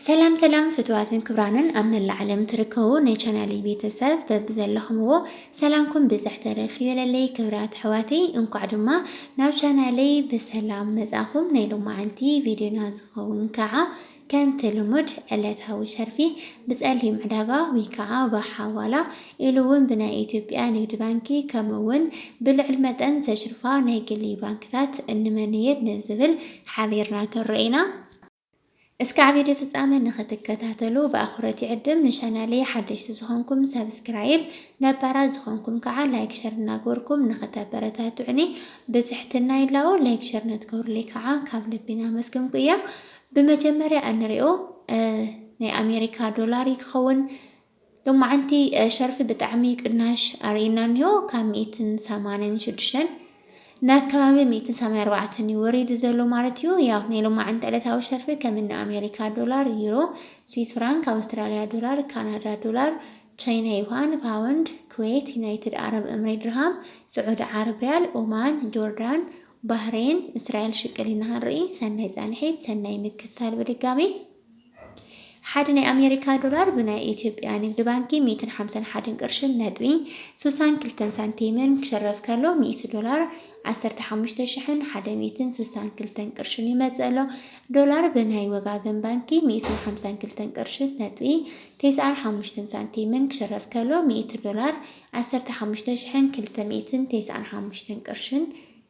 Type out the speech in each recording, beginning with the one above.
ሰላም ሰላም ፍትዋትን ክብራንን ኣብ መላእ ዓለም ትርከቡ ናይ ቻናለይ ቤተሰብ በብዘለኹምዎ ሰላምኩም ብዝሕ ተረፍ ይበለለይ። ክብራት ኣሕዋተይ፣ እንኳዕ ድማ ናብ ቻናለይ ብሰላም መጻኹም። ናይ ሎማዓንቲ ቪድዮና ዝኸውን ከዓ ከምቲ ልሙድ ዕለታዊ ሸርፊ ብጸሊም ዕዳጋ ወይ ከዓ ብሓዋላ ኢሉ እውን ብናይ ኢትዮጵያ ንግዲ ባንኪ ከምኡ እውን ብልዕል መጠን ዘሽርፋ ናይ ግሊ ባንክታት እንመንየት ንዝብል ሓቢርና ክንርኢ ኢና። እስካዕ ቪድዮ ፍጻመ ንኽትከታተሉ ብኣኽብሮት ይዕድም። ንቻናለይ ሓደሽቲ ዝኾንኩም ሳብስክራይብ፣ ነባራት ዝኾንኩም ከዓ ላይክ፣ ሸር እናገበርኩም ንኽተበረታትዑኒ ብትሕትና ይላቦ። ላይክ፣ ሸር ነትገብሩለይ ከዓ ካብ ልቢ እናመስገንኩ እየ። ብመጀመርያ እንሪኦ፣ እ፣ ናይ ኣሜሪካ ዶላር እዩ ክኸውን። ሎማዓንቲ፣ እ፣ ሸርፊ ብጣዕሚ ቅናሽ ኣርእዩና እኒሆ። ካብ ሚእትን ሰማንያን ሽዱሽተን ናብ ከባቢ ሚእትን ሰማንያን ኣርባዕተን እዩ ወሪዱ ዘሎ ማለት እዩ። ያው ናይ ሎማዓንቲ ዕለታዊ ሸርፊ ከም እኒ ኣሜሪካ ዶላር፣ ዩሮ፣ ስዊስ ፍራንክ፣ ኣውስትራሊያ ዶላር፣ ካናዳ ዶላር፣ ቻይና ዩሃን፣ ፓውንድ፣ ኩዌት፣ ዩናይትድ ዓረብ እምሬት ድርሃም፣ ስዑዲ ዓረብ ሪያል፣ ኦማን፣ ጆርዳን፣ ባህሬን፣ እስራኤል ሽቅል ኢና ክንርኢ። ሰናይ ጻንሒት፣ ሰናይ ምክታል። ብድጋሚ ሓደ ናይ ኣሜሪካ ዶላር ብናይ ኢትዮጵያ ንግዲ ባንኪ ሚእትን ሓምሳን ሓደን ቅርሽን ነጥቢ ስሳን ክልተን ሳንቲምን ክሽረፍ ከሎ፣ ሚእቲ ዶላር ዓሰርተ ሓሙሽተ ሽሕን ሓደ ሚእትን ስሳን ክልተን ቅርሽን ይመጽእ ኣሎ። ዶላር ብናይ ወጋገን ባንኪ ሚእትን ሓምሳን ክልተን ቅርሽን ነጥቢ ተስዓን ሓሙሽተን ሳንቲምን ክሽረፍ ከሎ፣ ሚእቲ ዶላር ዓሰርተ ሓሙሽተ ሽሕን ክልተ ሚእትን ተስዓን ሓሙሽተን ቅርሽን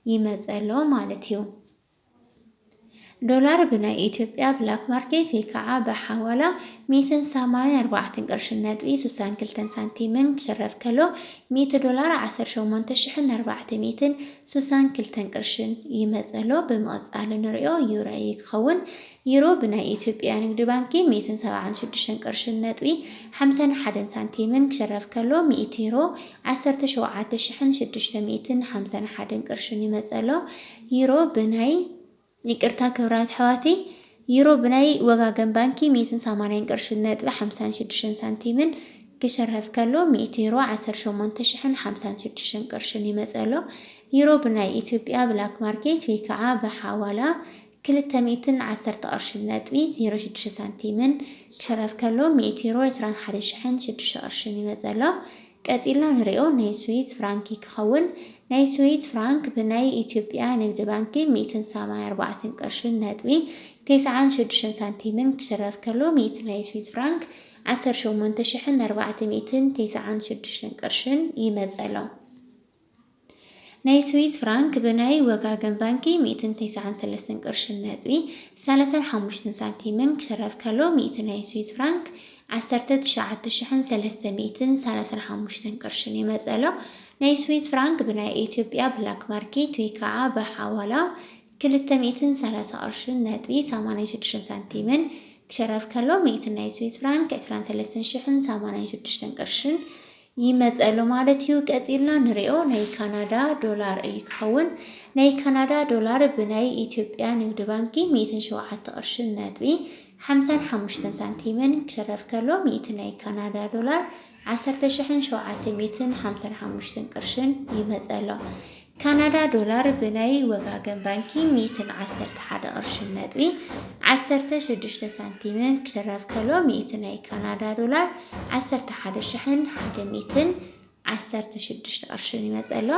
ይመጽእ ኣሎ ማለት እዩ። ዶላር ብናይ ኢትዮጵያ ብላክ ማርኬት ወይ ከዓ ብሓዋላ ሚእትን ሰማንያን ኣርባዕተን ቅርሽን ነጥቢ ስሳን ክልተን ሳንቲምን ክሽረፍ ከሎ፣ ሚእቲ ዶላር ዓሰርተ ሸሞንተ ሽሕን ኣርባዕተ ሚእትን ስሳን ክልተን ቅርሽን ይመጽእ ኣሎ። ብምቕጻል ንሪኦ ዩሮ እዩ ክኸውን። ዩሮ ብናይ ኢትዮጵያ ንግዲ ባንኪ ሚእትን ሰብዓን ሽዱሽተን ቅርሽን ነጥቢ ሓምሳን ሓደን ሳንቲምን ክሽረፍ ከሎ፣ ሚእቲ ዩሮ ዓሰርተ ሸውዓተ ሽሕን ሽዱሽተ ሚእትን ሓምሳን ሓደን ቅርሽን ይመጽእ ኣሎ። ዩሮ ብናይ ይቅርታ ክብራት ኣሕዋተይ፣ ዩሮ ብናይ ወጋገን ባንኪ ሚእትን ሰማንያን ቅርሽን ነጥቢ ሓምሳን ሽዱሽተን ሳንቲምን ክሽረፍ ከሎ፣ ሚእቲ ዩሮ ዓሰርተ ሸሞንተ ሽሕን ሓምሳን ሽዱሽተን ቅርሽን ይመጽእ ኣሎ። ዩሮ ብናይ ኢትዮጵያ ብላክ ማርኬት ወይ ከዓ ብሓዋላ ክልተ ሚእትን ዓሰርተ ቅርሽን ነጥቢ ዜሮ ሽዱሽተ ሳንቲምን ክሽረፍ ከሎ፣ ሚእቲ ዩሮ ዕስራን ሓደ ሽሕን ሽዱሽተ ቅርሽን ይመጽእ ኣሎ። ቀጺልና ንሪኦ ናይ ስዊስ ፍራንክ ክኸውን። ናይ ስዊስ ፍራንክ ብናይ ኢትዮጵያ ንግዲ ባንኪ ሚእትን ሰማንያን ኣርባዕተን ቅርሽን ነጥቢ ተስዓን ሽዱሽተን ሳንቲምን ክሽረፍ ከሎ፣ ሚእቲ ናይ ስዊስ ፍራንክ ዓሰርተ ሸሞንተ ሽሕን ኣርባዕተ ሚእትን ተስዓን ሽዱሽተን ቅርሽን ይመጽእ ኣሎ። ናይ ስዊስ ፍራንክ ብናይ ወጋገን ባንኪ ሚእትን ተስዓን ሰለስተን ቅርሽን ነጥቢ ሰላሳን ሓሙሽተን ሳንቲምን ክሽረፍ ከሎ፣ ሚእቲ ናይ ስዊስ ፍራንክ ዓሰርተ ትሽዓተ ሽሕን ሰለስተ ሚእትን ሰላሳን ሓሙሽተን ቅርሽን ይመጽእ ኣሎ። ናይ ስዊስ ፍራንክ ብናይ ኢትዮጵያ ብላክ ማርኬት ወይ ከዓ ብሓዋላ ክልተ ሚእትን ሰላሳ ቅርሽን ነጥቢ ሰማንያን ሽዱሽተን ሳንቲምን ክሽረፍ ከሎ፣ ሚእቲ ናይ ስዊስ ፍራንክ ዕስራን ሰለስተን ሽሕን ሰማንያን ሽዱሽተን ቅርሽን ይመጸሉ ማለት እዩ። ቀጺልና ንሪኦ ናይ ካናዳ ዶላር እዩ ክኸውን። ናይ ካናዳ ዶላር ብናይ ኢትዮጵያ ንግዲ ባንኪ ሚእትን ሸውዓተ ቅርሽን ነጥቢ ሓምሳን ሓሙሽተን ሳንቲምን ክሽረፍ ከሎ፣ ሚእቲ ናይ ካናዳ ዶላር ዓሰርተ ሽሕን ሸውዓተ ሚእትን ሓምሳን ሓሙሽተን ቅርሽን ይመጸሎ። ካናዳ ዶላር ብናይ ወጋገን ባንኪ ሚእትን ዓሰርተ ሓደ ቅርሽን ነጥቢ ዓሰርተ ሽዱሽተ ሳንቲምን ክሽረፍ ከሎ፣ ሚእቲ ናይ ካናዳ ዶላር ዓሰርተ ሓደ ሽሕን ሓደ ሚእትን ዓሰርተ ሽዱሽተ ቅርሽን ይመጸሎ።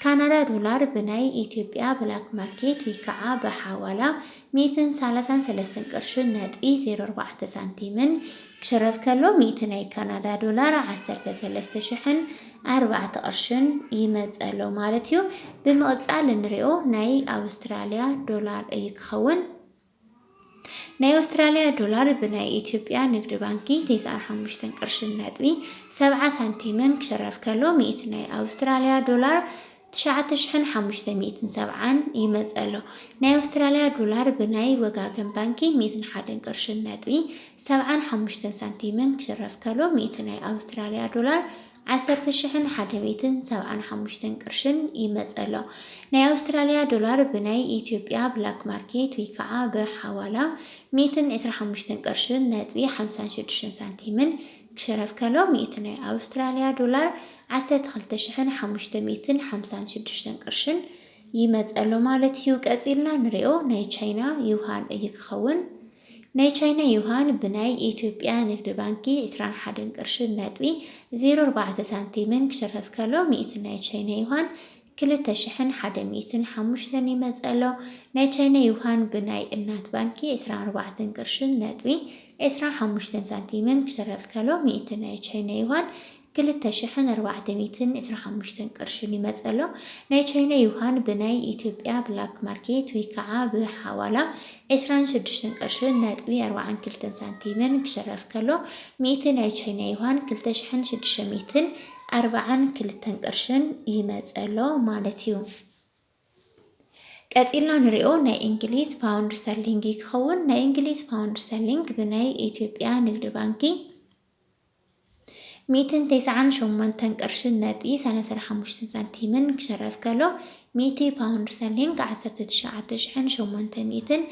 ካናዳ ዶላር ብናይ ኢትዮጵያ ብላክ ማርኬት ወይ ከዓ ብሓዋላ ሚእትን ሰላሳን ሰለስተን ቅርሽን ነጥቢ ዜሮ ኣርባዕተ ሳንቲምን ክሽረፍ ከሎ፣ ሚእቲ ናይ ካናዳ ዶላር ዓሰርተ ሰለስተ ሽሕን ኣርባዕተ ቅርሽን ይመጸሎ ማለት እዩ። ብምቕጻል እንሪኦ ናይ ኣውስትራልያ ዶላር እዩ ክኸውን። ናይ ኣውስትራልያ ዶላር ብናይ ኢትዮጵያ ንግዲ ባንኪ ተስዓን ሓሙሽተን ቅርሽን ነጥቢ ሰብዓ ሳንቲምን ክሽረፍ ከሎ፣ ሚእቲ ናይ ኣውስትራልያ ዶላር ትሽዓተ ሽሕን ሓሙሽተ ሚእትን ሰብዓን ይመጸሎ። ናይ ኣውስትራልያ ዶላር ብናይ ወጋገን ባንኪ ሚእትን ሓደን ቅርሽን ነጥቢ ሰብዓን ሓሙሽተን ሳንቲምን ክሽረፍ ከሎ፣ ሚእቲ ናይ ኣውስትራልያ ዶላር ዓሰርተ ሽሕን ሓደ ሚእትን ሰብዓን ሓሙሽተን ቅርሽን ይመጸሎ። ናይ ኣውስትራልያ ዶላር ብናይ ኢትዮጵያ ብላክ ማርኬት ወይ ከዓ ብሓዋላ ሚእትን ዕስራን ሓሙሽተን ቅርሽን ነጥቢ ሓምሳን ሽዱሽተን ሳንቲምን ክሽረፍ ከሎ፣ ሚእቲ ናይ ኣውስትራልያ ዶላር ዓሰርተ ክልተ ሽሕን ሓሙሽተ ሚእትን ሓምሳን ሽዱሽተን ቅርሽን ይመጸሎ ማለት እዩ። ቀጺልና ንሪኦ ናይ ቻይና ዩሃን እዩ ክኸውን። ናይ ቻይና ዩሃን ብናይ ኢትዮጵያ ንግዲ ባንኪ ዕስራን ሓደን ቅርሽን ነጥቢ ዜሮ ኣርባዕተ ሳንቲምን ክሽረፍ ከሎ፣ ሚእቲ ናይ ቻይና ዩሃን ክልተ ሽሕን ሓደ ሚእትን ሓሙሽተን ይመጽእ ኣሎ። ናይ ቻይና ዩሃን ብናይ እናት ባንኪ ዕስራን ኣርባዕተን ቅርሽን ነጥቢ ዕስራን ሓሙሽተን ሳንቲምን ክሽረፍ ከሎ፣ ሚእቲ ናይ ቻይና ዩሃን ክልተ ሽሕን ኣርባዕተ ሚእትን ዕስራን ሓሙሽተን ቅርሽን ይመጽእ ኣሎ። ናይ ቻይና ዩሃን ብናይ ኢትዮጵያ ብላክ ማርኬት ወይ ከዓ ብሓዋላ ዕስራን ሽዱሽተን ቅርሽን ነጥቢ ኣርባዓን ክልተን ሳንቲምን ክሽረፍ ከሎ፣ ሚእቲ ናይ ቻይና ዩሃን ክልተ ሽሕን ሽዱሽተ ሚእትን ኣርባዓን ክልተን ቅርሽን ይመጽእ ኣሎ ማለት እዩ። ቀጺልና ንሪኦ ናይ እንግሊዝ ፓውንድ ስተርሊንግ ክኸውን። ናይ እንግሊዝ ፓውንድ ስተርሊንግ ብናይ ኢትዮጵያ ንግዲ ባንኪ ሚእትን ተስዓን ሸሞንተን ቅርሽን ነጥቢ ሰላሳን ሓሙሽተን ሳንቲምን ክሽረፍ ከሎ፣ ሚእቲ ፓውንድ ስተርሊንግ ዓሰርተ ትሽዓተ ሽሕን ሸሞንተ ሚእትን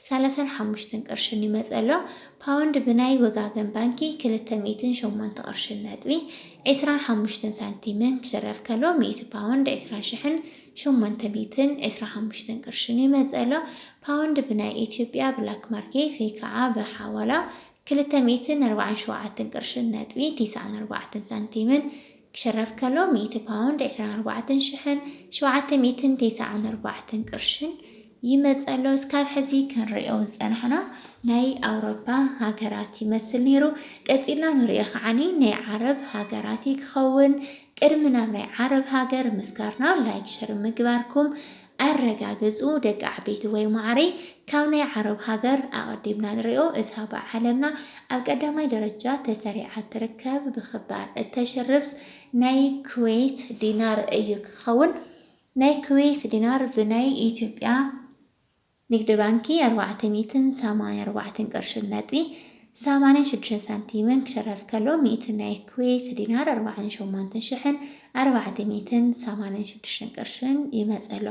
ሰላሳን ሓሙሽተን ቅርሽን ይመጽእ ኣሎ። ፓውንድ ብናይ ወጋገን ባንኪ ክልተ ሚእትን ሸሞንተ ቅርሽን ነጥቢ ዕስራን ሓሙሽተን ሳንቲምን ክሽረፍ ከሎ፣ ሚእቲ ፓውንድ ዕስራ ሽሕን ሸሞንተ ሚእትን ዕስራን ሓሙሽተን ቅርሽን ይመጽእ ኣሎ። ፓውንድ ብናይ ኢትዮጵያ ብላክ ማርኬት ወይ ከዓ ብሓዋላ ክልተ ሚእትን ኣርባዓን ሸውዓተን ቅርሽን ነጥቢ ተስዓን ኣርባዕተን ሳንቲምን ክሽረፍ ከሎ፣ ሚእቲ ፓውንድ ዕስራን ኣርባዕተን ሽሕን ሸውዓተ ሚእትን ተስዓን ኣርባዕተን ቅርሽን ይመጽእ ኣሎ። እስካብ ሕዚ ክንሪኦ ዝጸናሕና ናይ ኣውሮፓ ሃገራት ይመስል ነይሩ። ቀጺልና ንሪኦ ከዓኒ ናይ ዓረብ ሃገራት እዩ ክኸውን። ቅድሚ ናብ ናይ ዓረብ ሃገር ምስጋርና፣ ላይክ፣ ሸር ምግባርኩም ኣረጋግጹ። ደቂ ዓበይቲ ወይ ማዕረይ፣ ካብ ናይ ዓረብ ሃገር ኣቐዲምና ንሪኦ፣ እታ ብዓለምና ኣብ ቀዳማይ ደረጃ ተሰሪዓ ትርከብ ብኽባር እተሽርፍ ናይ ኩዌት ዲናር እዩ ክኸውን። ናይ ኩዌት ዲናር ብናይ ኢትዮጵያ ንግዲ ባንኪ ኣርባዕተ ሚእትን ሰማንያን ኣርባዕተን ቅርሽን ነጥቢ ሰማንያን ሽዱሽተን ሳንቲምን ክሽረፍ ከሎ፣ ሚእቲ ናይ ኩዌት ዲናር ኣርባዓን ሸሞንተን ሽሕን ኣርባዕተ ሚእትን ሰማንያን ሽዱሽተን ቅርሽን ይመጽእ ኣሎ።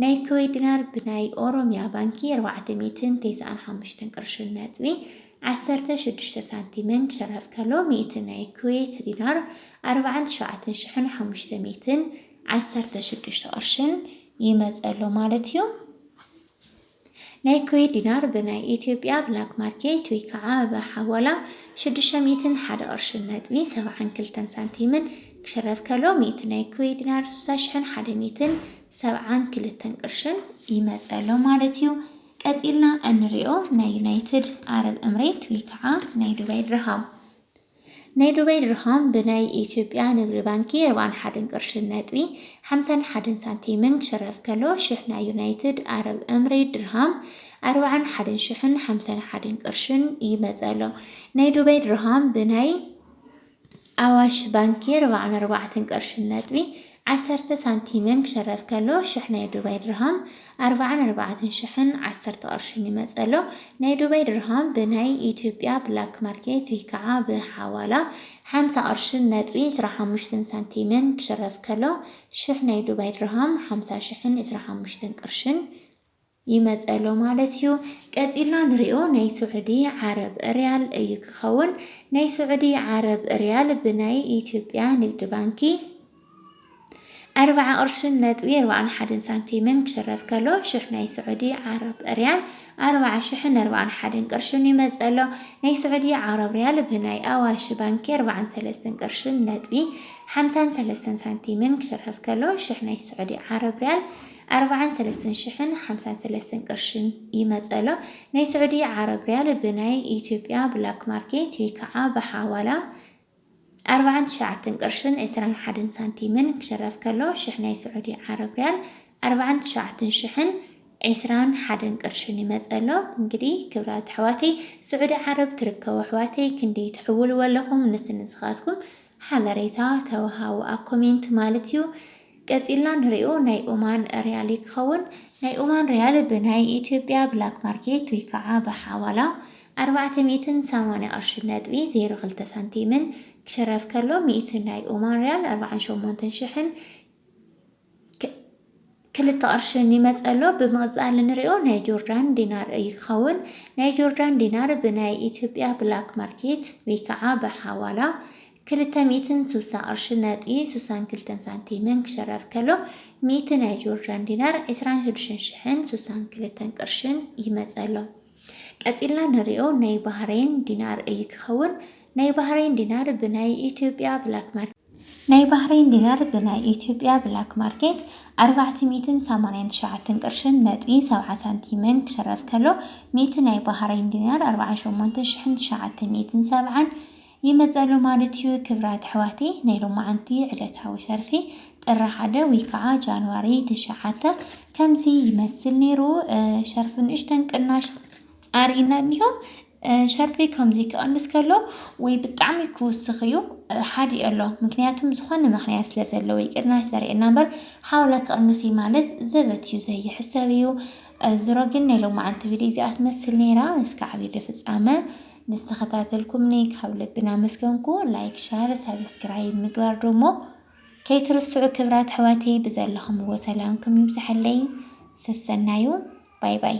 ናይ ኩዌት ዲናር ብናይ ኦሮሚያ ባንኪ ኣርባዕተ ሚእትን ተስዓን ሓሙሽተን ቅርሽን ነጥቢ ዓሰርተ ሽዱሽተ ሳንቲምን ክሽረፍ ከሎ፣ ሚእቲ ናይ ኩዌት ዲናር ኣርባዓን ትሽዓተን ሽሕን ሓሙሽተ ሚእትን ዓሰርተ ሽዱሽተ ቅርሽን ይመጽእ ኣሎ ማለት እዩ። ናይ ኩዌት ዲናር ብናይ ኢትዮጵያ ብላክ ማርኬት ወይ ከዓ ብሓዋላ ሽዱሽተ ሚእትን ሓደ ቅርሽን ነጥቢ ሰብዓን ክልተን ሳንቲምን ክሽረፍ ከሎ፣ ሚእቲ ናይ ኩዌት ዲናር ሱሳ ሽሕን ሓደ ሚእትን ሰብዓን ክልተን ቅርሽን ይመጽእ ኣሎ ማለት እዩ። ቀጺልና እንሪኦ ናይ ዩናይትድ ዓረብ እምሬት ወይ ከዓ ናይ ዱባይ ድርሃም። ናይ ዱባይ ድርሃም ብናይ ኢትዮጵያ ንግዲ ባንኪ ኣርባዓን ሓደን ቅርሽን ነጥቢ ሓምሳን ሓደን ሳንቲምን ክሽረፍ ከሎ፣ ሽሕ ናይ ዩናይትድ ዓረብ እምሬት ድርሃም ኣርባዓን ሓደን ሽሕን ሓምሳን ሓደን ቅርሽን ይመጽእ ኣሎ። ናይ ዱባይ ድርሃም ብናይ ኣዋሽ ባንኪ ኣርባዓን ኣርባዕተን ቅርሽን ነጥቢ ዓሰርተ ሳንቲምን ክሽረፍ ከሎ፣ ሽሕ ናይ ዱባይ ድርሃም ኣርባዓን ኣርባዕተን ሽሕን ዓሰርተ ቅርሽን ይመጽእ ኣሎ። ናይ ዱባይ ድርሃም ብናይ ኢትዮጵያ ብላክ ማርኬት ወይ ከዓ ብሓዋላ ሓምሳ ቅርሽን ነጥቢ ዕስራን ሓሙሽተን ሳንቲምን ክሽረፍ ከሎ፣ ሽሕ ናይ ዱባይ ድርሃም ሓምሳ ሽሕን ዕስራን ሓሙሽተን ቅርሽን ይመጽእ ኣሎ ማለት እዩ። ቀጺልና ንሪኦ ናይ ስዑዲ ዓረብ ሪያል እዩ ክኸውን። ናይ ስዑዲ ዓረብ ሪያል ብናይ ኢትዮጵያ ንግዲ ባንኪ ኣርብዓ ቅርሽን ነጥቢ ኣርባዓን ሓደን ሳንቲምን ክሽረፍ ከሎ፣ ሽሕ ናይ ስዑዲ ዓረብ ሪያል ኣርብዓ ሽሕን ኣርባዓን ሓደን ቅርሽን ይመጽእ ኣሎ። ናይ ስዑዲ ዓረብ ሪያል ብናይ ኣዋሽ ባንኪ ኣርባዓን ሰለስተን ቅርሽን ነጥቢ ሓምሳን ሰለስተን ሳንቲምን ክሽረፍ ከሎ፣ ሽሕ ናይ ስዑዲ ዓረብ ሪያል ኣርባዓን ሰለስተን ሽሕን ሓምሳን ሰለስተን ቅርሽን ይመጽእ ኣሎ። ናይ ስዑዲ ዓረብ ሪያል ብናይ ኢትዮጵያ ብላክ ማርኬት ወይ ከዓ ብሓዋላ ኣርባዓን ትሽዓተን ቅርሽን ዕስራን ሓደን ሳንቲምን ክሽረፍ ከሎ፣ ሽሕ ናይ ስዑዲ ዓረብ ሪያል ኣርባዓን ትሽዓተን ሽሕን ዕስራን ሓደን ቅርሽን ይመጽእ ኣሎ። እንግዲህ ክብራት ኣሕዋተይ፣ ስዑዲ ዓረብ ትርከቡ ኣሕዋተይ፣ ክንደይ ትሕውልዎ ኣለኹም? ንስን ንስኻትኩም ሓበሬታ ተወሃቡ ኣብ ኮሜንት ማለት እዩ። ቀጺልና ንሪኦ ናይ ኦማን ሪያል እዩ ክኸውን። ናይ ኦማን ሪያል ብናይ ኢትዮጵያ ብላክ ማርኬት ወይ ከዓ ብሓዋላ ኣርባዕተ ሚእትን ሰማንያ ቅርሽን ነጥቢ ዜሮ ክልተ ሳንቲምን ክሽረፍ ከሎ፣ ሚእቲ ናይ ኦማን ሪያል ኣርባዓን ሸሞንተን ሽሕን ክ-፣ ክልተ ቅርሽን ይመጽእ ኣሎ። ብምቕጻል ንሪኦ ናይ ጆርዳን ዲናር እዩ ክኸውን። ናይ ጆርዳን ዲናር ብናይ ኢትዮጵያ ብላክ ማርኬት ወይ ከዓ ብሓዋላ ክልተ ሚእትን ስሳ ቅርሽን ነጥቢ ስሳን ክልተን ሳንቲምን ክሽረፍ ከሎ፣ ሚእቲ ናይ ጆርዳን ዲናር ዕስራን ሽዱሽተን ሽሕን ስሳን ክልተን ቅርሽን ይመጽእ ኣሎ። ቀጺልና ንሪኦ ናይ ባህሬን ዲናር እዩ ክኸውን። ናይ ባህሬን ዲናር ብናይ ኢትዮጵያ ብላክ ማርኬት ናይ ባህሬን ዲናር ብናይ ኢትዮጵያ ብላክ ማርኬት ኣርባዕተ ሚእትን ሰማንያን ትሽዓተን ቅርሽን ነጥቢ ሰብዓ ሳንቲምን ክሽረፍ ከሎ፣ ሚእቲ ናይ ባህሬን ዲናር ኣርባዓ ሸሞንተ ሽሕን ትሽዓተ ሚእትን ሰብዓን ይመጸሉ ማለት እዩ። ክብራት ኣሕዋተይ፣ ናይ ሎማዓንቲ ዕለታዊ ሸርፊ ጥሪ ሓደ ወይ ከዓ ጃንዋሪ ትሽዓተ ከምዚ ይመስል ነይሩ። እ፣ ሸርፊ ንእሽተን ቅናሽ ኣርኢና እኒሆ። እ፣ ሸርፊ ከምዚ ክቐንስ ከሎ ወይ ብጣዕሚ ክውስኽ እዩ፣ እ፣ ሓዲኡ ኣሎ። ምክንያቱም ዝኾነ ምኽንያት ስለ ዘለዎ እዩ ቅናሽ ዘርእየና እምበር ሓውላ ክቐንስ እዩ ማለት ዘበት እዩ፣ ዘይሕሰብ እዩ። እ፣ ዝሮ ግን ናይ ሎማዓንቲ ቪድዮ እዚኣ ትመስል ነይራ። እስካዕ ቪድዮ ፍጻመ ንዝተኸታተልኩምኒ ካብ ልቢ እናመስገንኩ፣ ላይክ፣ ሸር፣ ሳብስክራይብ ምግባር ደሞ ከይትርስዑ ክብራት ኣሕዋተይ። ብዘለኹምዎ ሰላምኩም ይብዝሓለይ። ሰሰናዩ። ባይ ባይ።